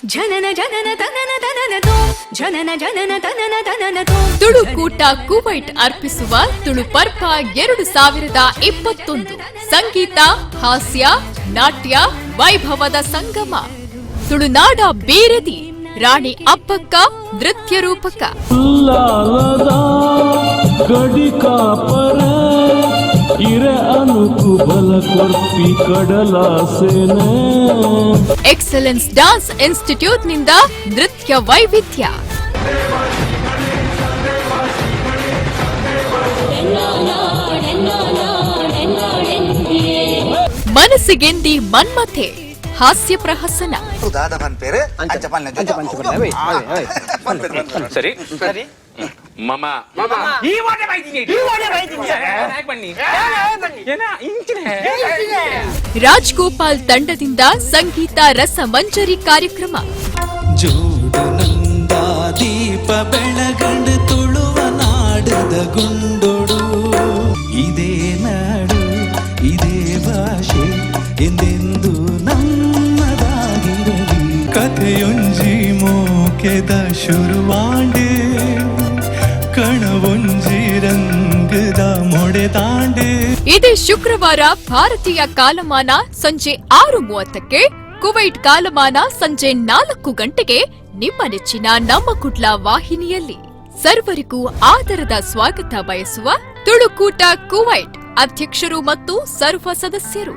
ಜನನ ಜನನ ತನನ ತನನ ತೋ ಜನನ ಜನನ ತನನ ತನನ ತೋ. ತುಳುಕೂಟ ಕುವೈಟ್ ಅರ್ಪಿಸುವ ತುಳು ಪರ್ಬ 2021. ಸಂಗೀತ, ಹಾಸ್ಯ, ನಾಟ್ಯ ವೈಭವದ ಸಂಗಮ. ತುಳುನಾಡ ಬೀರದಿ ರಾಣಿ ಅಬ್ಬಕ್ಕ ನೃತ್ಯ ರೂಪಕ. ಉಲ್ಲಾಲದ ಗಡಿ ಕಾಪರ ಇರ ಅನುಕು ಬಲ ಕೊರ್ಪಿ ಕಡಲಾಸೆನೆ. ಎಕ್ಸಲೆನ್ಸ್ ಡಾನ್ಸ್ ಇನ್ಸ್ಟಿಟ್ಯೂಟ್ನಿಂದ ನೃತ್ಯ ವೈವಿಧ್ಯ. ಮನಸ್ಸಿಗೆಂದಿ ಮನ್ಮಥೆ ಹಾಸ್ಯ ಪ್ರಹಸನ. ದಾದ ಪನ್ಪೇರು ಅಂಚ ಪನ್ಲೆ. ಪನ್ಪೇರು ಪನ್ಪೇರು. ಸರಿ ಸರಿ ಮಮ ಈ ವಾಡೆ ಬೈದಿನಿ, ಈ ವಾಡೆ ಬೈದಿನಿ. ಯಾಕ್ ಬನ್ನಿ ಏನ ಇಂಚಿನ. ರಾಜ್ಗೋಪಾಲ್ ತಂಡದಿಂದ ಸಂಗೀತ ರಸ ಮಂಜರಿ ಕಾರ್ಯಕ್ರಮ. ಜೋಡು ನಂದ ದೀಪ ಬೆಳಗಂಡು ತುಳುವ ನಾಡದ ಗುಂಡೊಡು. ಇದೇ ನಾಡು, ಇದೇ ಭಾಷೆ ಎಂದೆಂದು ನಮ್ಮದಾಗಿರಲಿ. ಕಥೆಯೊಂಜಿ ಮೋಕೆದ ಶುರುವಾಂಡೆ, ಕಣವೊಂಜಿ ರಂಗದ ಮೊಡೆದಾಂಡೆ. ಇದೇ ಶುಕ್ರವಾರ ಭಾರತೀಯ ಕಾಲಮಾನ ಸಂಜೆ 6:30ಕ್ಕೆ, ಕುವೈಟ್ ಕಾಲಮಾನ ಸಂಜೆ 4 ಗಂಟೆಗೆ ನಿಮ್ಮ ನೆಚ್ಚಿನ ನಮ್ಮ ಕುಡ್ಲ ವಾಹಿನಿಯಲ್ಲಿ. ಸರ್ವರಿಗೂ ಆದರದ ಸ್ವಾಗತ ಬಯಸುವ ತುಳುಕೂಟ ಕುವೈಟ್ ಅಧ್ಯಕ್ಷರು ಮತ್ತು ಸರ್ವ ಸದಸ್ಯರು.